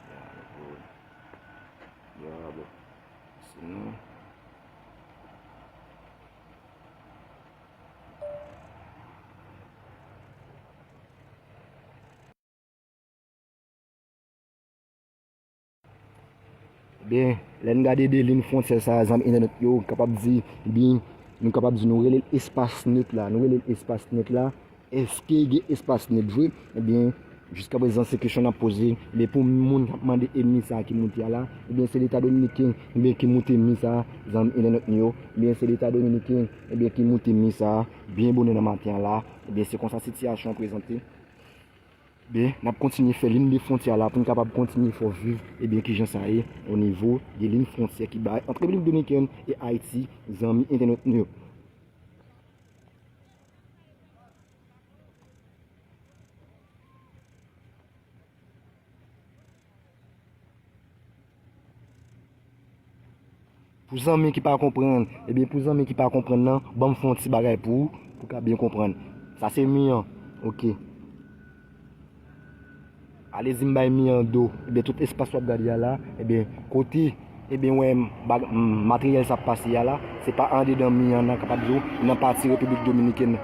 Ya, bro. Ya, bro. Sinon, Ebyen, lè n gade de liy fwontyè sa, zanmi entènèt yo, kapab di, ebyen, nou kapab di nou rele l espas nèt la. Nou rele l espas nèt la. Èske gen espas nèt vre? Ebyen, jiskaprezan, se kesyon n ap poze. Ebyen, pou moun k ap mande e mi sa a ki moute a la, ebyen, se Leta dominiken, ebyen, ki moute mi sa a, zanmi entènèt nou yo. Ebyen, se Leta dominiken, ebyen, ki moute mi sa a, byen bonè nan maten an la. Ebyen, se konsa sitiyasyon an prezante. Ebyen, n ap kontinye fè liy de fwontyè la pou n kapab kontinye fè w viv, ebyen, kijan sa ye o nivo de liy fwontyè ki bay ant Repiblik Dominikèn e Ayiti, zanmi entènèt nou yo. Pou zanmi ki pa konprann, ebyen, pou zanmi ki pa konprann nan, ban m fè yon ti bagay pou ou, pou w ka byen konprann. Sa se mi an, oke. Ale di m bay mi an do, ebyen, tout espas w ap gade a la, ebyen, kote, ebyen, wè, m, bag, m, materyèl sa ap pase a la, se pa andedan mi an nan, kapab di w, nan pati Repiblik Dominikèn nan.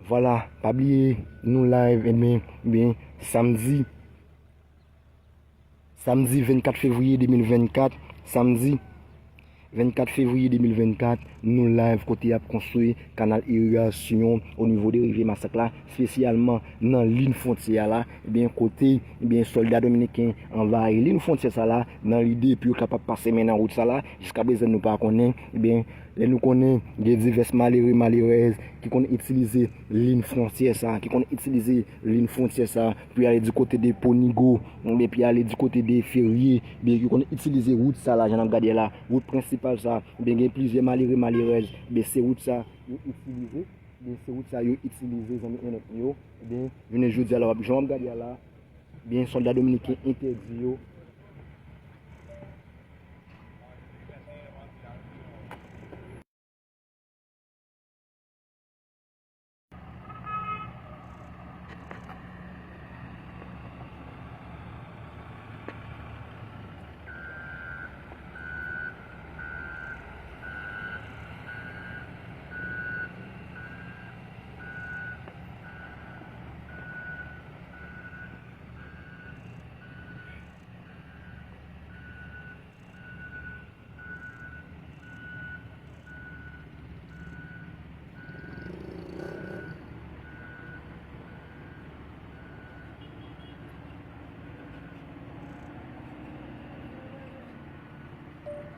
Vwala, pa bliye, nou live, ebyen, ebyen, samdi, samdi vennkat fevriye de mil vennkat, samdi vennkat fevriye de mil vennkat, nou live kote y ap konstwi kanal irigasyon o nivo de rivyè Masak la, espesyalman nan liy fwontyè a la, ebyen, kote, ebyen, sòlda dominiken anvayi liy fwontyè sa la, nan lide pou yo kapab pase men nan wout sa la, jiskaprezan nou pa konnen, ebyen, lè nou konnen gen divès malere, malerèz ki konn itilize liy fwontyè sa, ki konn itilize liy fwontyè sa pou y ale di kote de Ponigo, oubyen pou y ale di kote de Ferye, oubyen ki konn itilize wout sa la, jan n ap gade la, wout prensipal sa, oubyen gen plizyè malere, malerèz, ebyen se wout sa yo itilize, ebyen se wout sa yo itilize, zanmi entènèt nou yo, ebyen, jounen jodi a la, w ap, jan w ap gade a la, ebyen, sòlda dominiken entèdi yo.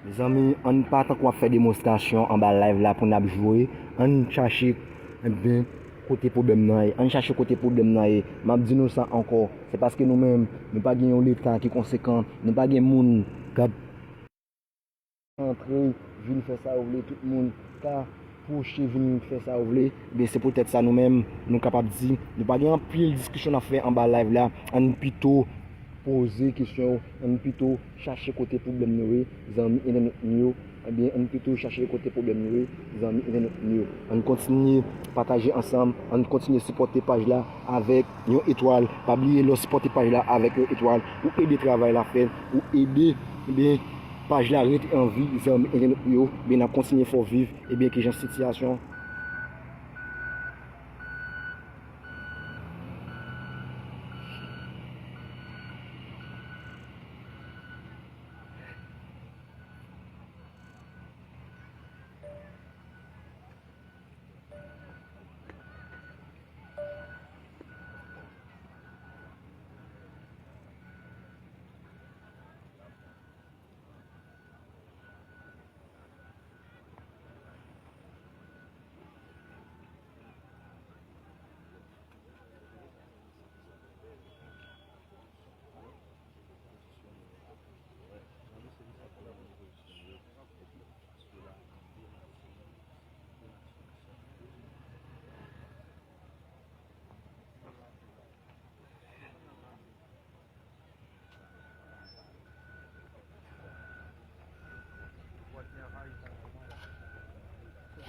Mezanmi, ann pa tankou ap fè demonstrasyon anba live la pou n ap joure. Ann chache, ebyen, kote pwoblèm nan ye. Ann chache kote pwoblèm nan ye. M ap di nou sa ankò. Se paske nou menm, nou pa gen yon leta ki konsekan. Nou pa gen moun k ap antre, vin fè sa yo vle. Tout moun ka pwoche vin fè sa yo vle. Ebyen, se poutèt sa nou menm, nou kapab di, nou pa gen anpil diskisyon n ap fè anba live la. Ann pito poze kesyon yo, ann pito chache kote pwoblèm yo ye, zanmi entènot nou yo. Ebyen, ann pito chache kote pwoblèm yo ye, zanmi entènot nou yo. Ann kontinye pataje ansanm, ann kontinye sipòte paj la avèk yon etwal. Pa bliye, lè w sipòte paj la avèk yon etwal, ou ede travay la fèt, ou ede, ebyen, paj la rete an vi, zanmi entènot nou yo. Ebyen, n ap kontinye fè w viv, ebyen, kijan sitiyasyon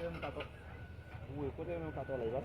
Kote m ka tò-, wi, kote m ka tòlè, pa?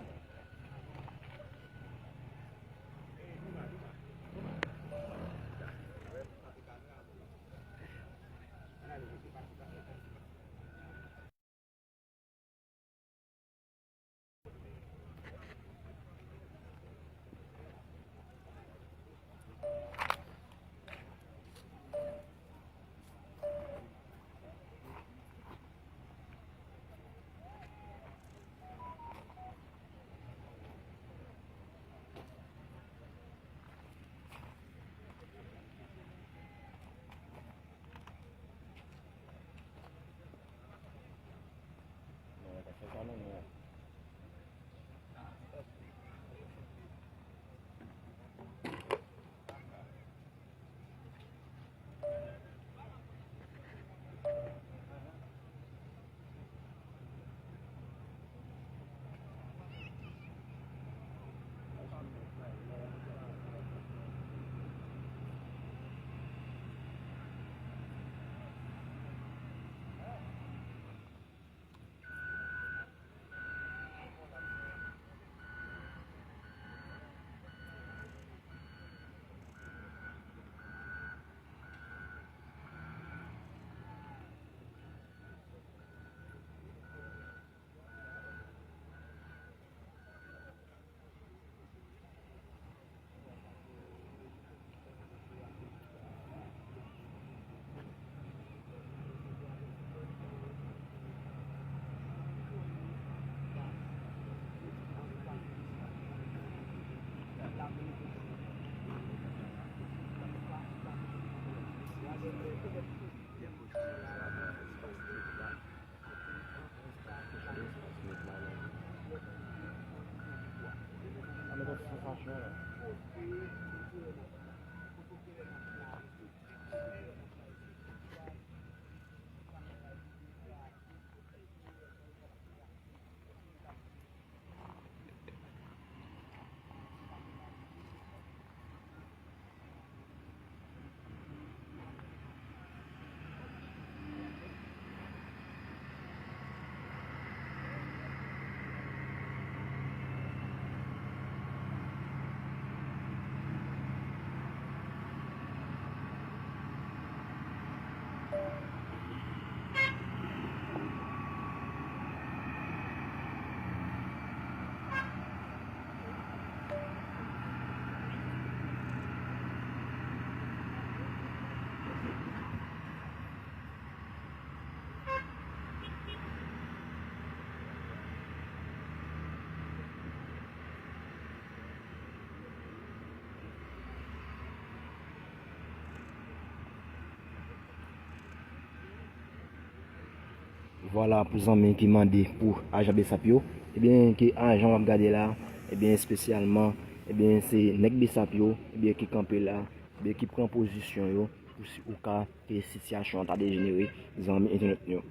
Vwala pou zanmi ki mande pou ajan BSAP yo. Ebyen, ke ajan w ap gade la, ebyen, espesyalman, ebyen, se nèg BSAP yo, ebyen, ki kanpe la, ebyen, ki pran pozisyon yo pou si ou ka fè sitiyasyon an ta dejenere, zanmi entènèt yo.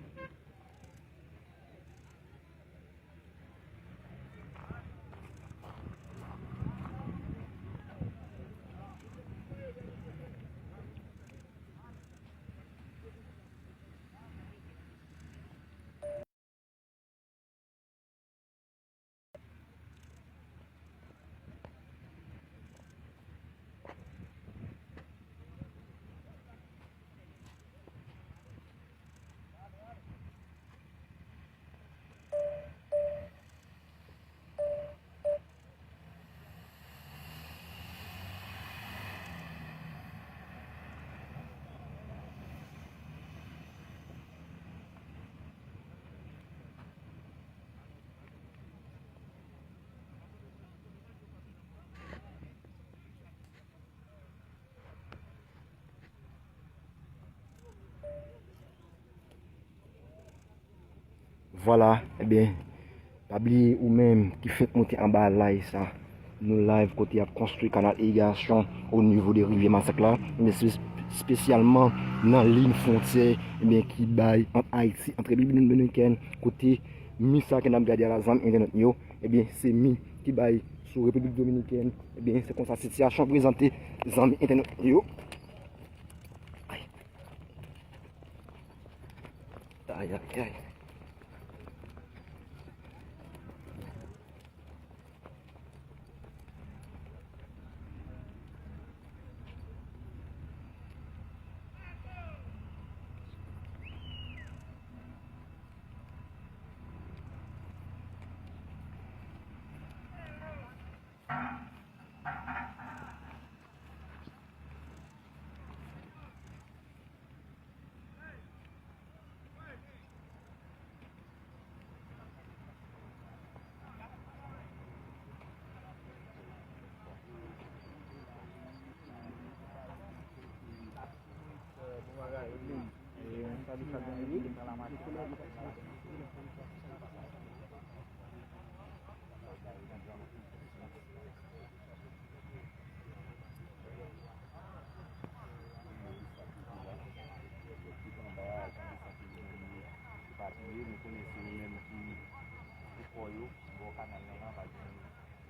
Vwala, ebyen, pa bliye ou menm ki fenk monte anba live sa. Nou live kote y ap konstwi kanal irigasyon o nivo de rivyè Masak la, men espe-, espesyalman nan liy fwontyè, ebyen, ki bay ant Ayiti, ant Repiblik Dominikèn, kote mi sa ke n ap gade a la, zanmi entènèt yo, ebyen, se mi ki bay sou Repiblik Dominikèn. Ebyen, se konsa sitiyasyon prezante, zanmi entènèt yo. Ay. Ay, ay, ay. Epapiye, nou konnen se yo menm ki pou kò yo, bò kanal lan, pa gen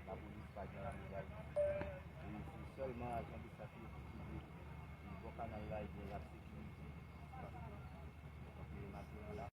lapolis, pa gen lame dayiti. E se sèlman ajan BSAP yo ki kouvri bò kanal la, ebyen, y ap sekirize espas la. Donk, e, maten an la,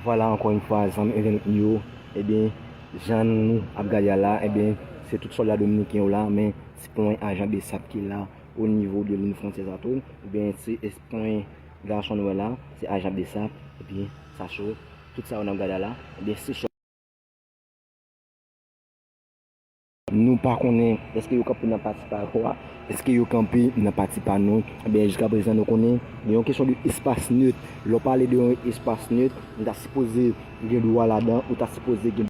Vwala, ankò yon fwa, zanmi entènèt nou yo, ebyen, jan nou ap gade a la, ebyen, se tout sòlda dominiken yo la, men se pwen ajan BSAP ki la o nivo de liy fwontyè sa tou, ebyen, se pwen gason nwè la, se ajan BSAP, epi sa cho, tout sa yo n ap gade a la, ebyen, se Nou pa konnen èske yo kanpe nan pati pa yo a, èske yo kanpe nan pati pa nou. Ebyen, jiskaprezan, nou konnen gen yon kesyon de espas net. Lè w pale de yon espas net, m ta sipoze gen dwa ladan, ou ta sipoze gen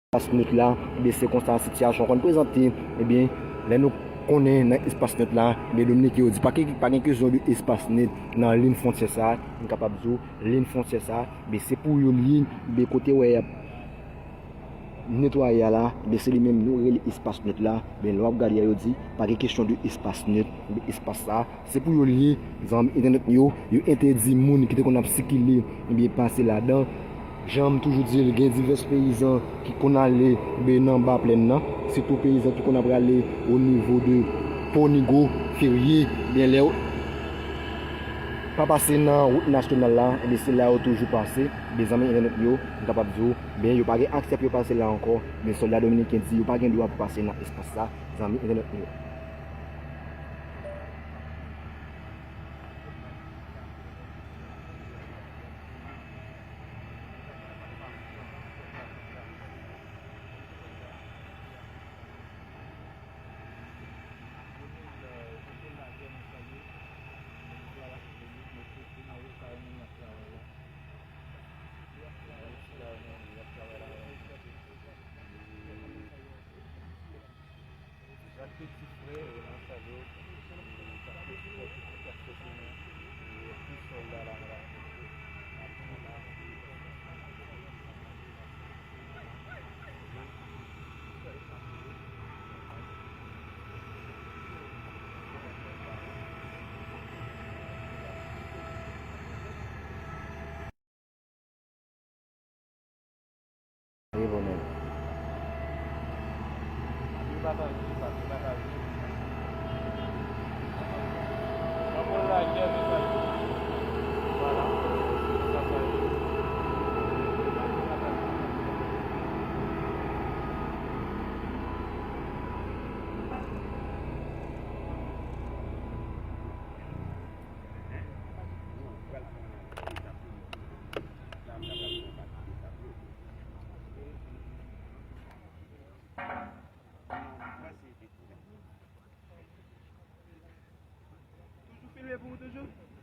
espas net la, ebyen, se konsa sitiyasyon konn prezante. Ebyen, lè nou konnen nan espas net la, ebyen, Dominiken yo di pa gen, pa gen kesyon de espas net nan liy fwontyè sa, m kapab di w, liy fwontyè sa, ebyen, se pou yo li ye, ebyen, kote wè y ap netwaye a la, ebyen, se li menm nou rele espas net la. Ebyen, lè w ap gade a, yo di pa gen kesyon de espas net, ebyen, espas sa, se pou yo li ye, zanmi entènèt yo, yo entèdi moun ki te konn ap sikile, ebyen, pase ladan. Jan m toujou di l, gen divès peyizan ki konn ale, ebyen, nan ba plèn nan, sitou peyizan ki konn ap rale o nivo de Ponigo, Ferye, ebyen, lè yo pa pase nan wout nasyonal la, ebyen, se la yo toujou pase. Ebyen, zanmi entènèt yo, m kapab di w, ebyen, yo pa gen aksè pou yo pase la ankò, men sòlda dominiken di yo pa gen dwa pou pase nan espas sa, zanmi entènèt yo.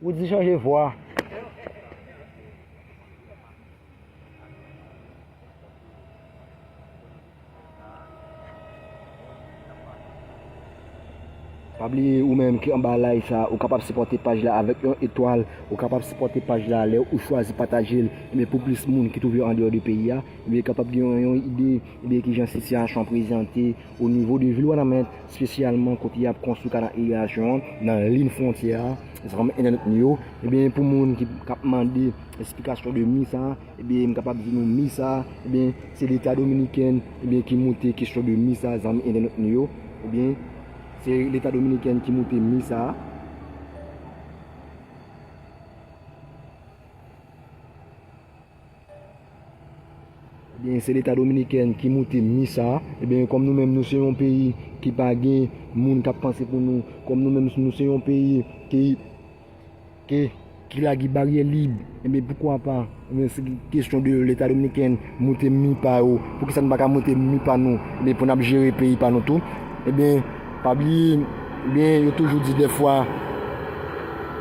Ou di chanje vwa. Pa bliye, ou menm ki anba live sa, ou kapab sipòte paj la avèk yon etwal, ou kapab sipòte paj la lè ou chwazi pataje l, ebyen, pou plis moun ki twouve yo andeyò de peyi a, ebyen, kapab gen yon, yon ide, ebyen, kijan sitiyasyon an prezante o nivo de vil Wanament, espesyalman kote y ap konstwi kanal irigasyon an nan liy fwontyè a, zanmi entènèt nou yo. Ebyen, pou moun ki, k ap mande esplikasyon de mi sa, ebyen, m kapab di nou mi sa, ebyen, se Leta dominiken, ebyen, ki moute kesyon de mi sa, zanmi entènèt nou yo. Ebyen, se Leta dominiken ki moute mi sa. Ebyen, se Leta dominiken ki moute mi sa. Ebyen, kòm nou menm, nou se yon peyi ki pa gen moun k ap panse pou nou, kòm nou menm, nou se yon peyi ki, ki, ki lage baryè lib, ebyen, poukwa pa? Ebyen, se kesyon de Leta dominiken moute mi pa yo. Poukisa nou pa ka moute mi pa nou? Ebyen, pou n ap jere peyi pa nou tou. Ebyen, pa bliye, ebyen, yo toujou di dèfwa,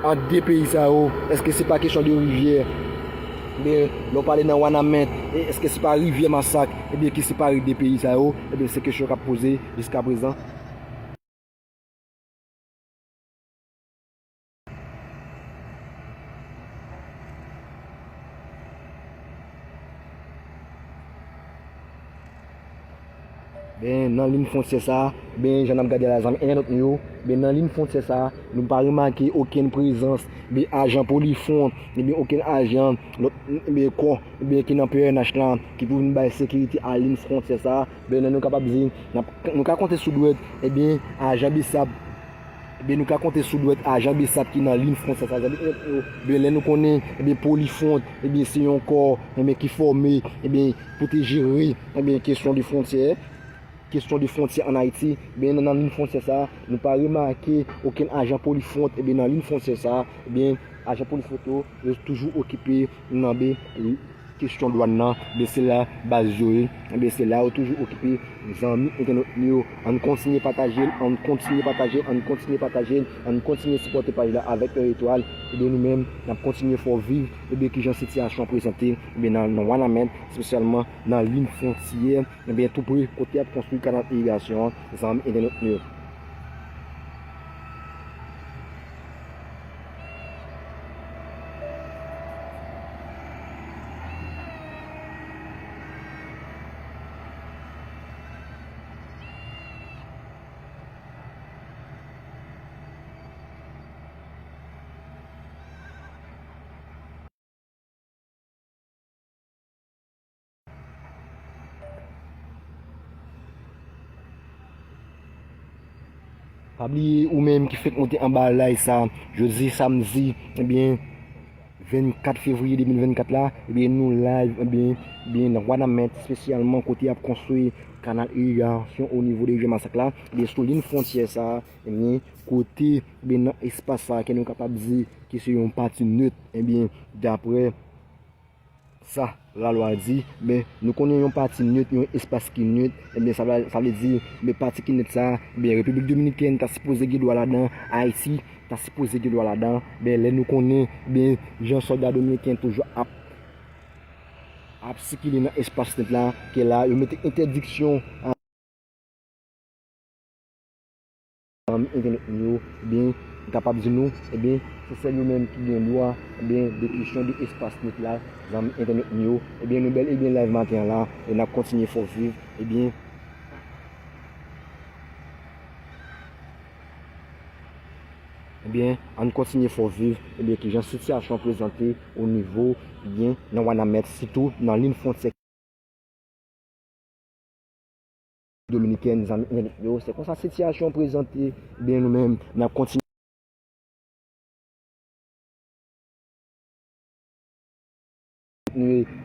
ant de peyi sa yo, èske se pa kesyon de rivyè? Ebyen, lè w pale nan Wanament, e èske se pa rivyè Masak, ebyen, ki separe de peyi sa yo? Ebyen, se kesyon k ap poze jiskaprezan. Ben, nan liy fwontyè sa a, ben, jan n ap gade la, zanmi entènot nou yo, ben, nan liy fwontyè sa a, nou pa remake okenn prezans, ben, ajan Polifwont, ebyen, okenn ajan, lòt, ben, kò, ben, ki nan P N H la, ki pou vin bay sekirite a liy fwontyè sa a, ben, nou kapab di, n ap, nou ka konte sou dwèt, ebyen, ajan BSAP, ebyen, nou ka konte sou dwèt ajan BSAP ki nan liy fwontyè sa a, zanmi entènot nou yo, ben, lè nou konnen, ebyen, Polifwont, ebyen, se yon kò, ebyen, ki fòme, ebyen, pou te jere, ebyen, kesyon de fwontyè, kesyon de fwontyè ann Ayiti, ben, nan, nan liy fwontyè sa a, nou pa remake okenn ajan Polifwont, ebyen, nan liy fwontyè sa a, ebyen, ajan Polifwont yo, yo toujou okipe nan, ben, kesyon dwàn nan, ben, se la baz yo ye, ebyen, se la yo toujou okipe, zanmi entènot nou yo, ann kontinye pataje l, ann kontinye pataje l, ann kontinye pataje l, ann kontinye sipòte paj la avèk yon etwal, ebyen, nou menm, n ap kontinye fè w viv, ebyen, kijan sitiyasyon an prezante, ebyen, nan, nan Wanament, espesyalman nan liy fwontyè, ebyen, tou pre kote y ap konstwi kanal irigasyon an, zanmi entènot nou yo. Pa bliye ou menm ki fèk monte anba live sa, jodi samdi, ebyen, vennkat fevriye de mil vennkat la, ebyen, nou live, ebyen, ebyen, nan Wanament, espesyalman kote y ap konstwi kanal irigasyon o nivo de rejyon Masak la, ebyen, sou liy fwontyè sa, ebyen, kote, ebyen, nan espas sa, ke nou kapab di ke se yon pati net, ebyen, daprè sa lalwa di, ben, nou konnen yon pati net, yon espas ki net, ebyen, sa vle, sa vle di, ben, pati ki net sa, ben, Repiblik Dominikèn ta sipoze gen dwa ladan, Ayiti ta sipoze gen dwa ladan, ben, lè nou konnen, ben, jan sòlda dominiken toujou ap, ap sikile nan espas net la, ke la, yo mete entèdiksyon a zanmi entènot nou yo, ebyen, m kapab di nou, ebyen, se sèl yo menm ki gen dwa, ebyen, de kesyon de espas net la, zanmi entènot nou yo, ebyen, nou bèl e byen live maten an la, e n ap kontinye fè w viv, ebyen, ebyen, ann kontinye fè w viv, ebyen, kijan sitiyasyon an prezante o nivo, ebyen, nan Wanament, sitou nan liy fwontyè Dominikèn, zanmi entènot yo, se konsa sitiyasyon prezante, ebyen nou menm, n ap kontinye.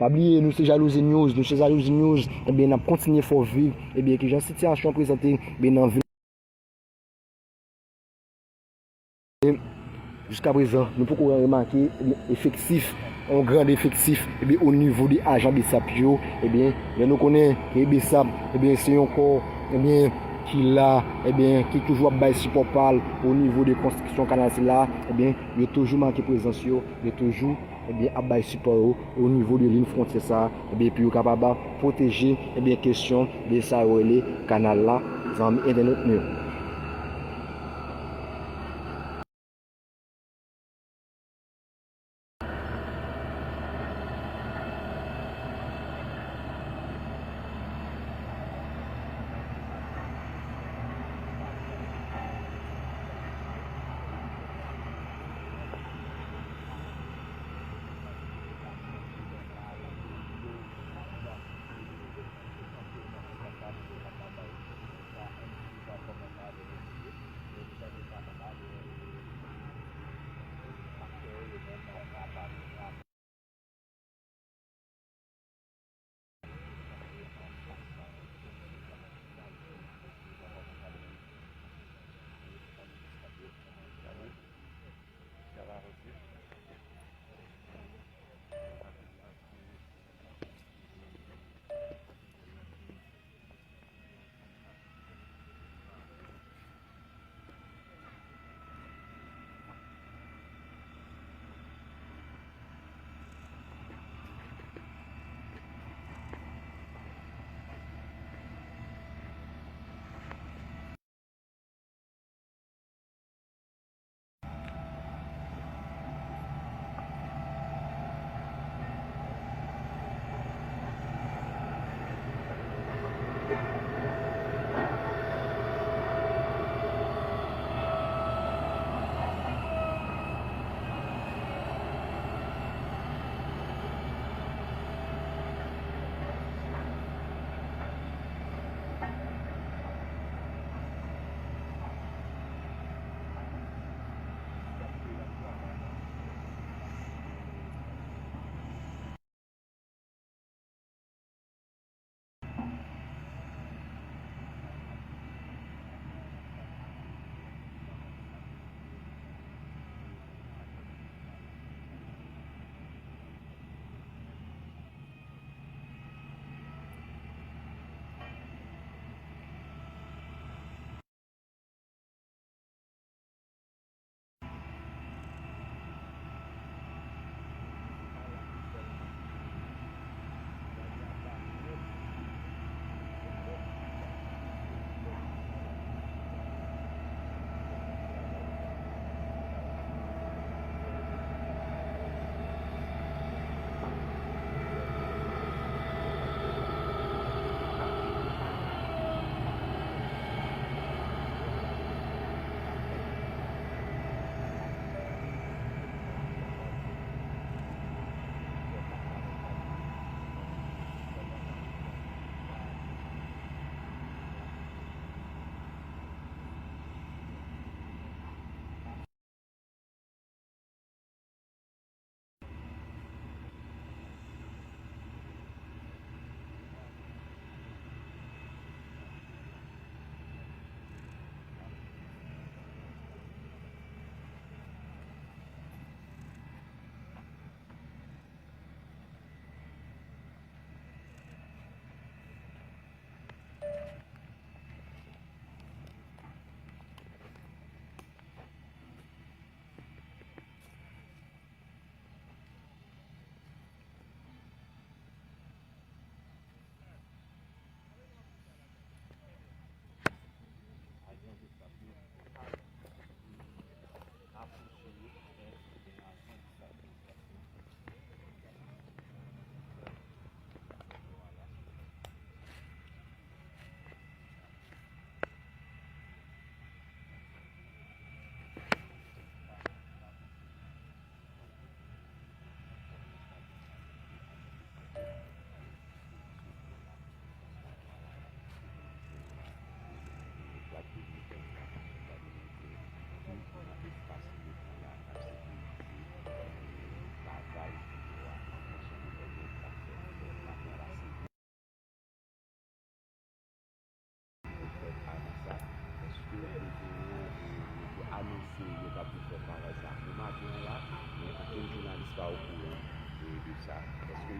Pa bliye, nou se Jalouzi News, nou se Jalouzi News, ebyen n ap kontinye fè w viv, ebyen kijan sitiyasyon prezante, ebyen nan vil. E jiskaprezan, nou poko remake, ebyen, efektif, yon grand efektif, ebyen, o nivo de ajan BSAP yo, ebyen, lè nou konnen ke BSAP, ebyen, se yon kò, ebyen, ki la, ebyen, ki toujou ap bay sipò pa l o nivo de konstriksyon kanal sila, ebyen, yo toujou make prezans yo, yo toujou, ebyen, ap bay sipò yo o nivo de liy fwontyè sa, ebyen, pou yo kapab pwoteje, ebyen, kesyon de sa yo rele kanal la, zanmi entènot nou yo.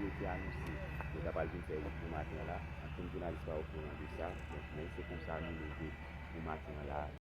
Yo te anonse yo ta pral vin fè wout pou maten an la. Ankenn jounalis pa okouran de sa. Donk, men se konsa nou leve pou maten an la.